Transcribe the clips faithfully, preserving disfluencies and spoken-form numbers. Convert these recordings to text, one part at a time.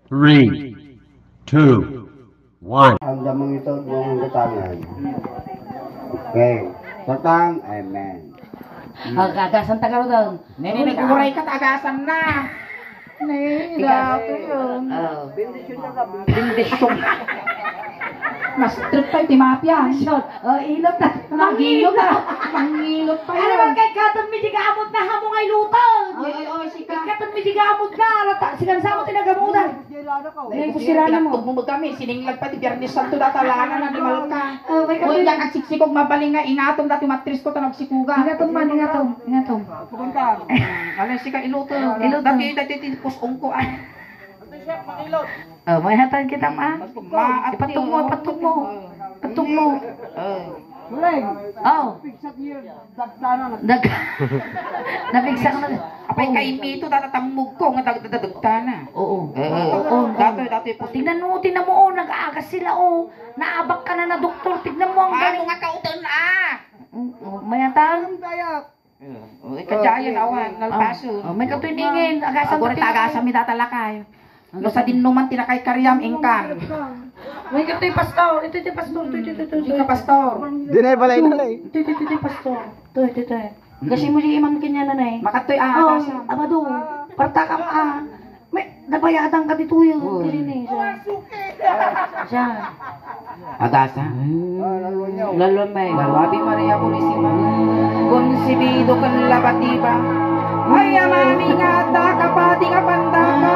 Three, two, one. Ang damang ito, ang butangan. Okay. Patang, amen. Agagasan ta karon. Nene, nagkuray ka, tagasan na. Nene, Tigas. Dato yun. Oh. Bendisyon. Mas trip tayo, timapia. Oh, ilot na. Mangilot na. Mangilot pa. Ano yun? Bang kay katong mi di gamot na hamo nga ilutan? Ay, ay, ay, sika. Katong mi di gamot na, alata, sikan sa mo tinagamutan. Ay, kusirana mo. Tugmo kami, sininglag pa ti Biyernes Santo, data lana na di malka. Oh, may Uy, kapit- yak agsiksikog, mabaling nga, ingatom dati matris ko, tanag sikuga. Ingatom man, ingatom, ingatom. Alay, sika, iluto. Iluto. Dati, dati, ti pusong ko, ah. Oh, may hatan kita, ma. Ma-, Ipatugmo, ipatugmo. Ipatugmo. Oh. Muleng. Oh. Pigsa ti dagdana. Nag-, nabigsak na. Apay, Oo. Kay Mito, tatatammog ko, nga dag-, dadagdana. Oo. Oo. Oo. Datoy, datoy po. Tingnan mo, tingnan mo, oh, nag-aagas sila, oh. Naabak ka na na doktor, tingnan mo, ang Ano galing. Nga kauten, ah? Mm, oh, may hatan? Ang dayak. Oh, ikaw dyan, awan, nalpaso. Oh, may katuy ningin, agasan Agora katuy. Tagasan mi data lakay. No, sa dinno man tinakay kariam, ingkan. May katuy pastor, ito, ito, pastor, ito, ito, ito, ito. Hindi ka pastor. Di na, balay na, lay. Ito, ito, ito, ito, pastor. Ito, ito, ito. Kasi mo si imam kanya na, nay. Makatoy, ah, Oh, agasan. Abado, partakam, ah. May, nabayatan ka dito yun. Oo. Dili ni siya. Siya. Agasa. Lalo may. Lalo, Ave Maria Purisima. Konsebido ken labatiba. Ay, Amami nga adda, kapadi nga pandaka.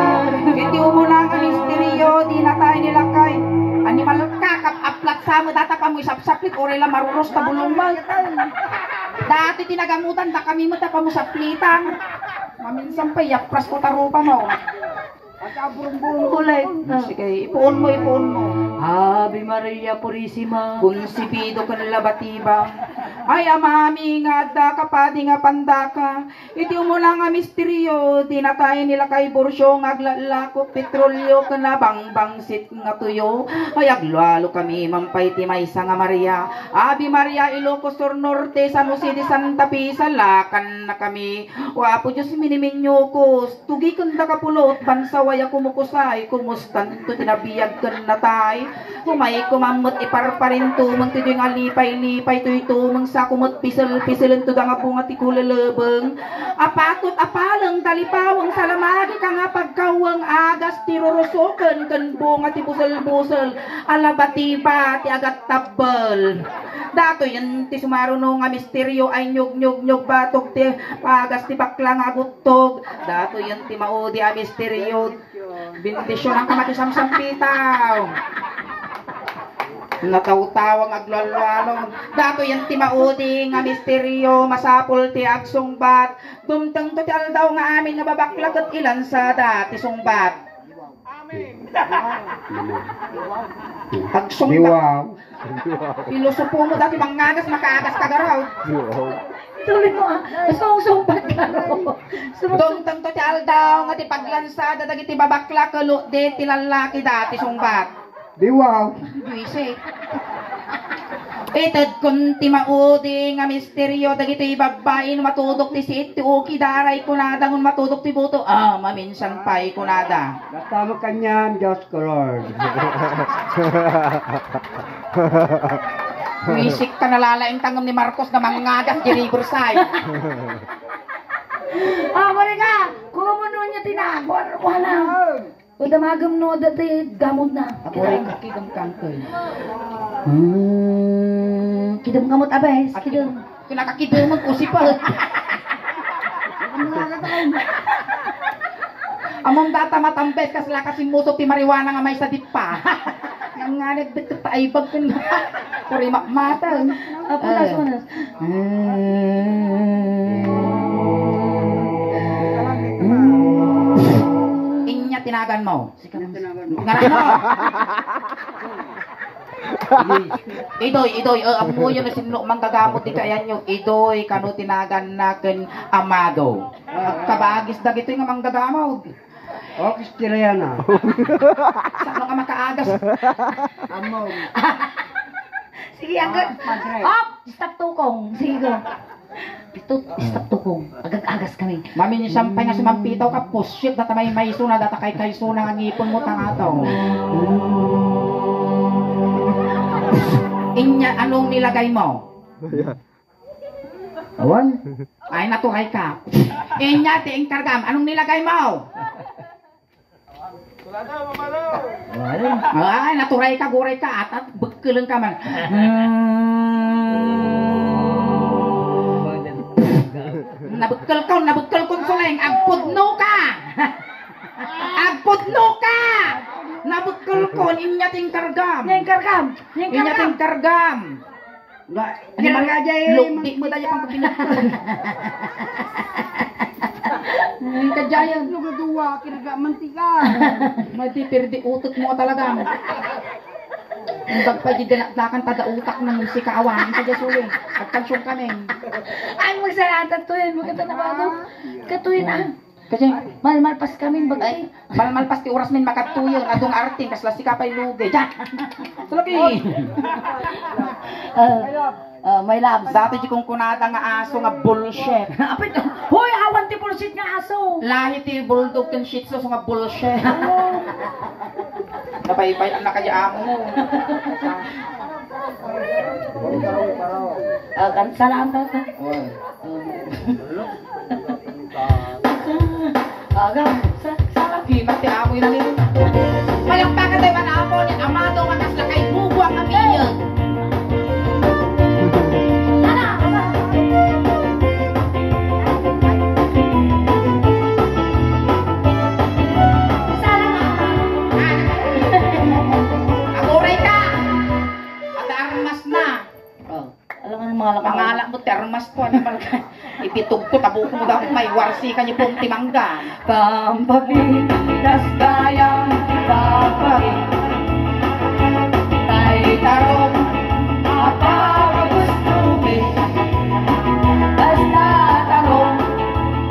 Iti umuna nga misterio, di natay ni lakay. Animal ka, kap-, aplat sa mo, data pa mo isapsaplit, oray la maruros ta bulong mo. Dati tinagamutan, da kami mo, ta pa mo saplitan. Maminsan pa, yapras ko tarupa mo. Ulay. Sige, ipuon mo, ipuon mo. Ave Maria Purisima. Konsebido ken labatiba. Ay, Amami nga adda, kapadi nga pandaka. Iti umuna nga misterio, di natay ni lakay Borcio nga aglaklako, petrolio, ken nabangbangsit nga tuyo. Ay, aglualo kami, mampay ti maysa nga Maria. Ave Maria, Ilocos Sur Norte, San Jose de Santa Fe, salakan na kami. O Apo Dios, miniminyo ko, Tugi ken da kapulot, bansaw aya kumukusay, kumustan to ti nabiag ken natay. Umay kuman met iparparinto men ti dui nga lipay-lipay, toy tumeng sako met pisel-piselen to da nga bunga ti kulelebeng. Apatot a paleng, talipaweng, salamagi ka nga pagkaweng, agas ti rurusoken ken bunga ti busel-busel, alabatiba ti agattabbel. Datoyen ti sumaruno nga misterio ay nyugnyugnyug batog ti pagas ti bakla nga agut- tog, datoyen ti maudi a misterio. Bendisionan ka mati samsampitaw. Natawtawang aglualualong. Datoyen ti maudi nga misterio, masapul ti agsungbat. Dumtengto ti aldaw nga amin nga babakla ket ilansada ti sungbat. Amen. Agsungbat. Wow. Pilosopo mo dati mangagas, makaagas ka garo. Tuloy mo, ah. Sungsungbat ka, no? Sungsung- Dumtengto ti aldaw nga ti paglansada dagiti babakla, kello, di ti lallaki dati sungbat. Di wow. Buisit. Itedkon ti maudi nga misterio dagiti babbai no matudok ti siit ti uki, daray kunada, ngem matudok ti buto, ah, maminsan pay kunada. Basta makanyan, Diyos ko, Lord. Wisik ka nalalaing tangem ni Marcos na mangagas di Riverside. Ah, mariga! Kumuno niya tinakot. Wala. O damagem no, dati gamot na. Ako rin, kidem kangkay. Hmm, kidem gamot, abes, kidem. Kinakakidem, magkusipat. Among data matambes, kasla kasimmusok ti marijuana nga maysa di pa. Nga nagdagdag ta ay bagken. Puri makmatan. Apo, eh. Last one, last. Hmm. Inya tinagan mo. Ngaran mo. Idoy, Idoy, eh, ammoyo no sinno manggagamot di kayanyo. Idoy, kano tinagan na ken Amado. Agkabagis dagitoy nga manggagamot. O, istorya na. Saan ka makaagas? Among. Sige, agad. Ah, padre. Op! Stop tukong. Sige, go. Ito, stop to ko. Agag-agas kami. Maminsan pay nga sumampitaw ka, pusyet, data may maysona, data kay kaysona nga ngipon mo, tangato. Inya, anong nilagay mo? Awan. Ay, naturay ka. Inya, ti inkargam, anong nilagay mo? Ay, naturay ka, guray ka, at, at bekkeleng ka man. Nabekkel ko, nabekkel ko, Suleng, agpudno ka! Agpudno ka! Nabekkel ko, inya ti inkargam. Nya inkargam. Nya inkargam. Nga, animal nga jay, lugdi mo tayo pang kapinak. Ang kajayan. Lugaduwa, kinaga mantika. Madi, pirdi utot mo talaga. Ang bagpay di dinakdakan, tada utak ng sikawan. Ang kajayan, Suleng. Agkansyong ka, Neng. Ay, magsarata to yan. Maganda na ba ito? Katuyin, ah. Kasi malmalpas kami, bagay. Ay, malmalpas ti oras min makadtuyen, adun nga arting, kasla sika pay lugi. Diyan! Salapi! Ah, ah, my loves. Dati di kong kunada nga aso nga bullshit. Apit, hoy, awan ti bullshit nga aso. Lahi ti bulldog ken shih tzu nga bullshit. Napaypay na kaya amo. Ah, kan salamat. Oy. Aga, sa, sa, di mati amoy na nito. Palakpakan tayo, mga apo, ni Amado, nga kasla kay Bubuang nga biyag. Ala, ala. Sala nga, ama. Ah. Aguray ka. At armas na. Oh. Alangan mga lakang. Mga alak mo, termas ko, animal ka. Ipitog ko, tabukong daw, may warsi ka niyo pong timangga. Pampapinas gayam pampapi. Tay tarong, apa gusto mi. Basta tarong,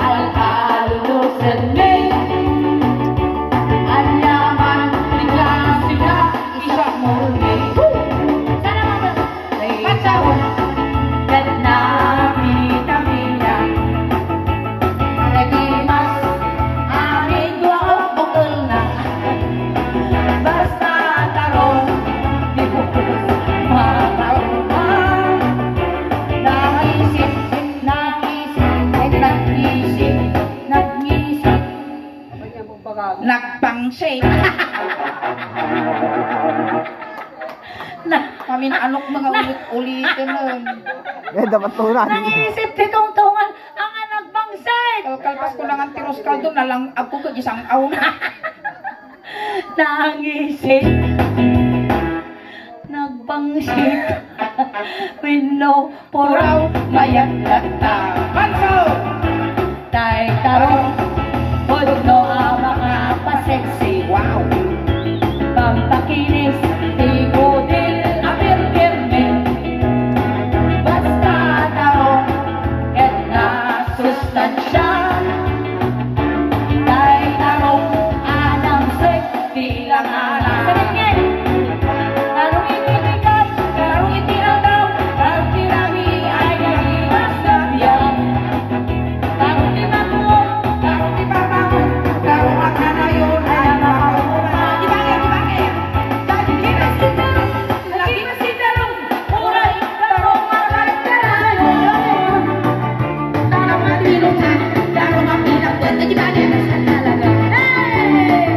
al-alusen mi. Anyaman, bigla sila, isa mo mi. Sana mga Ket nakita mi a nagimas amin dua o bukelna. Basta tarong, di bukel makauma. Nangisip, nangisip, nangisip, nangisip. Nagbangsit. Na- Paminanok mga ulit-ulitin nun. Eh, dapat tunan. Nangisip ti tungtungan, ang nagbangsit. Kalkalpas ko lang ang tiros kaldo, nalang-ag ko kag isang aw. Nangisip. Nagbangsit. Wenno puraw, mayat latta. Banso! Tay tarong, pudno a makapasexy. Wow! Pampakinis, ti kudil a pirpirmi. Basta tarong, ket nasustansya. Tay tarong, anam sek, Ti langana. Sakit nga eh. Tarong iti bigat, tarong iti aldaw, tarong ti rabii ay nagibas na biag. Tarong ti matuo, tarong ti parbangon, tarong a kanayon ay makauma. Di ba, di ba, di ba? Lagi na si tarong, lagi na si tarong. Uray, tarong a kanayon. Tarong a pinungan, tarong a pinagpet. Ay, di ba, di ba? Hey!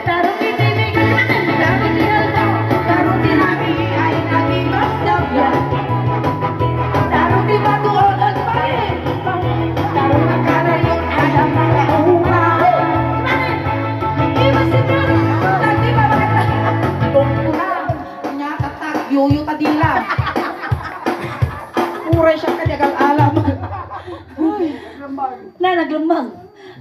Tarong iti bigat, tarong iti aldaw, tarong ti rabii ay nagibas da biag. Tarong ti matuo, agpay. Tarong a kanayon, ay ang mga uma. Di ba si tarong? Lagi ba, bakit? Tungkuna. Nya, tatag, yoyo, tadila. Uray siya kadi agal-alam. Na, naglembang.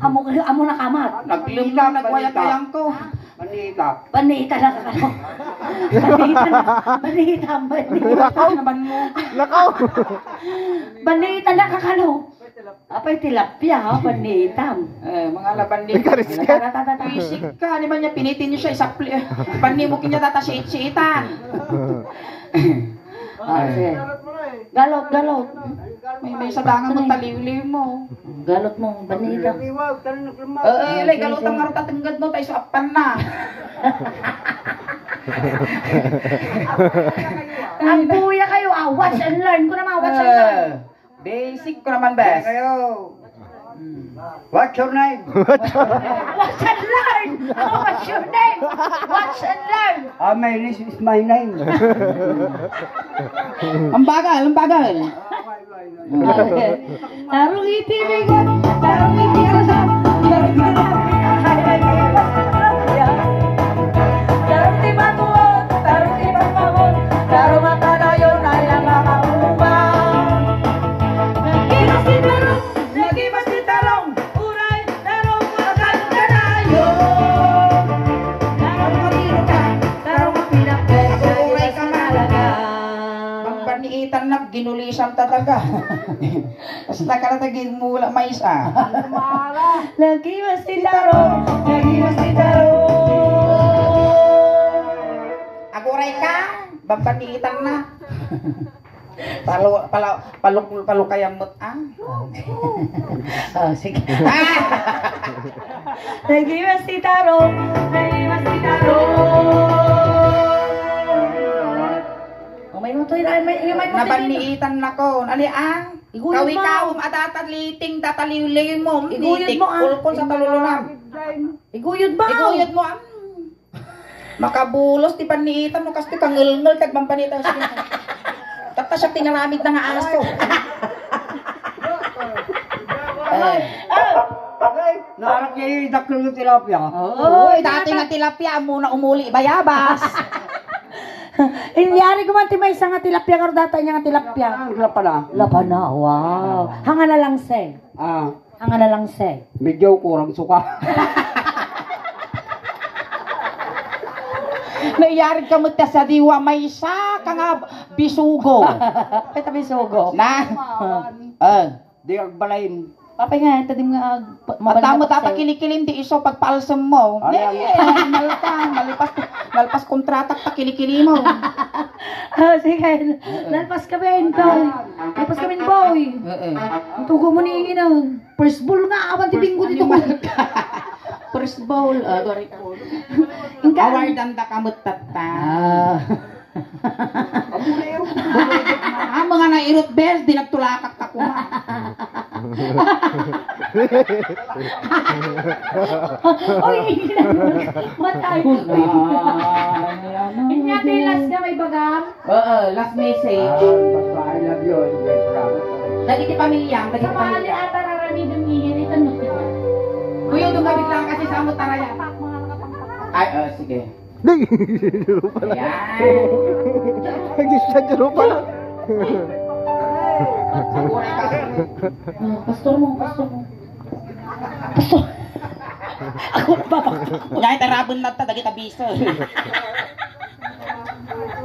Amo, amo nakamat. Naglembang, nagwayat-ayang ko. Panita. Panita na kakano. Panita na, panita, panita. Lakaw. Lakaw. Panita na kakano. Apay tilapia, ha? Panita. Eh, mga laban ni. Ikaris ka. Isik ka, di man niya pinitin niyo siya, isapli. Panimok niya tata si, si Itan. Ah, sige. Galot, galot. May, may sadangan mo, taliwliw mo. Galot mo, banita. Eh, eh, lay, galot ang marot at enggad mo, tayo sa apan na. Ang buya kayo, ah, watch and learn ko naman, watch and learn. Eh, basic ko naman, bes. Kayo. What's your name? Watch and learn! Oh, what's your name? Watch and learn! Ah, my name is my name. Ang bagal, ang bagal. Tarong iti bigat, tarong iti asam, tarong iti tarong ti matuon, tarong ti pagpamon, tarong a kanayon, ay lang makauban. Iras ti tarong, Nagibas ti tarong, uray, tarong a kanayon. Tarong a pinakbet, uray ka talaga. Pagpaniitan na, ginulisan talaga. Basta ka na tagin mula mais, ah. Nagibas ti tarong, nagibas ti tarong. Aguray ka, pagpaniitan na. Palo-, palo-, paluk-, palukayam met, ah. Ah, sige. Ah! Nagiwas ti tarong, nagiwas ti tarong. O, may mo to, may, may, may mo to. Nabanniitan na ko. Ali, ah? Iguyod mo. Kawikawom a tataliting, tataliwliw mo. Iguyod mo, ah. Kulkol sa talulunam. Iguyod mo. Iguyod mo, ah. Makabulos ti panniitan no kastoy kangelngel ket mampanitan siya. Tatta siya tinaramid na nga aso. Eh. Narak niya yung dakkel ng tilapia. Oo, dati nga tilapia, amo na umuli bayabas. Inyari ko man ti maysa nga tilapia, karo data niya nga tilapia. Ang lapana. Lapana, wow. Hanga na lang, se. Ah. Ang analangse. Medyo kurang suka. Nayarig ka met ta sa diwa, maysa ka nga bisugo. Ay, ta bisugo. Na? Ah. Di agbalain. Apay nga, ta di nga ag-, At tamo ta pakilikilin di iso pagpaalsem mo. Ay, ay. Eh, malpas, malpas kontratak pakilikili mo. Ah, sige. Nalpas ka, Ben, boy. Nalpas ka, Ben, boy. Eh, eh. Ang tugo mo ni Inginang. First ball nga, awan ti bingo dito. First ball, ah, sorry. Inka. Award ang dakamet tatta. Ah. Ah, mga nairot, bes, di nagtulakak ta kuma. Oy, matay. Ah, ano, Inya, di last nga may bagam. Oo, last message. Ah, basta I love you, my friend. Dagiti pamilya, dagiti pamilya. Sa pamilya, ata raramidem iyan, ito no kita. Kuya, doon ka bigla kasi sa amo taraya. Ay, oh, sige. Di! Ayan. Nagdisisyon pala. Ah, pastor mo, pastor mo. Ako, baba. Ngay, taraben na ta, dagita biso.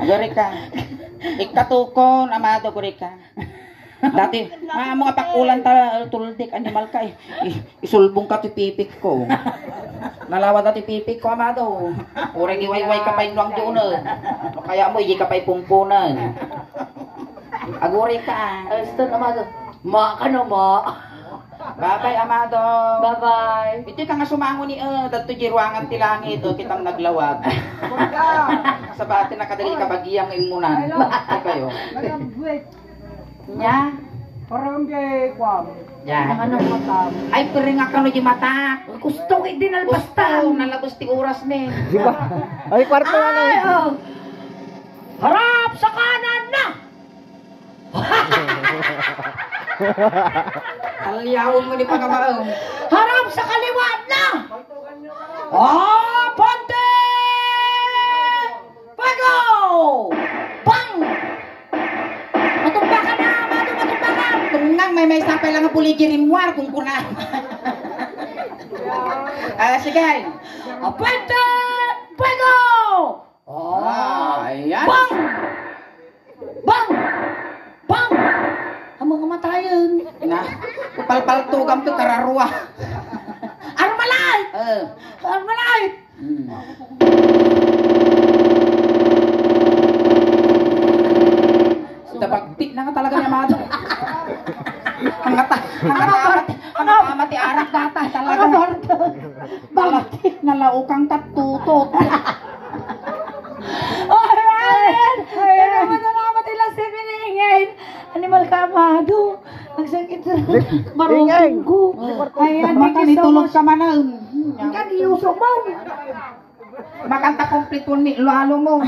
Gari ka. Ikatukon, amado, gari ka. Dati, ah, mga pakulan ta, tuldik, animal ka eh. I-, isulbong ka ti pipik ko. Nalawa dati pipik ko, amado. Uray giwayway ka pa inuang di una. Kaya mo, hindi ka pa ipumpunan. Aguri ka. Ay, stop, amado. Ma, kano, ma? Babay, amado. Bye-bye. Iti ka nga sumango ni, eh, dadto di ruangan ti langit, eh, kitang naglawag. Sabati na kadali ka bagiang imunan. Ay, kayo. Nya? Parang kay Kwam. Nya. Ang ano, matam. Ay, piring nga kano di mata. Gusto ko, di nalpas ta. Gusto, nalabas ti oras ni. Di ba? Ay, kwarto na, eh. Oh. Harap sa kanan na! Talyawon mo ni pagkabaong. Harap sa kaliwa na! Oh, Ponte! Pago! Bang! Matumbakan na! Matu-, matumbakan! Tungnang may may sapay lang ang puli di rimwar kung kuna. Ah, sige. Oh, Ponte! Pago! Oh! Ah, ayan. Bang! Bang! Bang! Amo nga matayen. Na, palpaltugam to kararua. Armalite! Eh. Armalite! Hmm. Tabagti na nga talaga ni Amado. Ang ngata, ang ngata, ang ngata, mati arak data talaga. Ang ngata. Nala-, nalaukang katutot. Alright! Ayan. Salamat, salamat, ilang si Miningin. Animal ka, Amado. Nagsakit sa marunong ko. Ayan, thank you so much. Makalitulog ka man, ah. Ang kaniuso mo. Makanta kompleto ni lalo mo.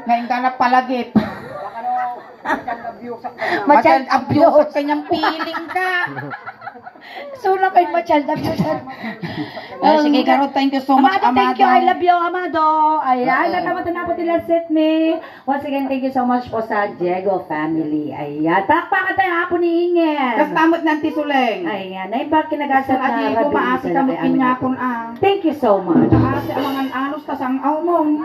Ngayon ka na palagip. Machild abuse. Machild abuse, kanyang feeling ka. So na kay machild abuse. Ah, sige, Garod, thank you so much, Amado, thank you. Amado. I love you, Amado. Ayan, oo. Natamat na po nila set me. Once again, thank you so much po sa Diego family. Ayan, palakpakan tayo, Apo ni Ingen. Kastamot ng Tisuleng. Ayan, ay ba kinagasat na Diego, maasi kami inyapon, ah. Thank you so much. Maasi ang mga anos, tas ang aumong.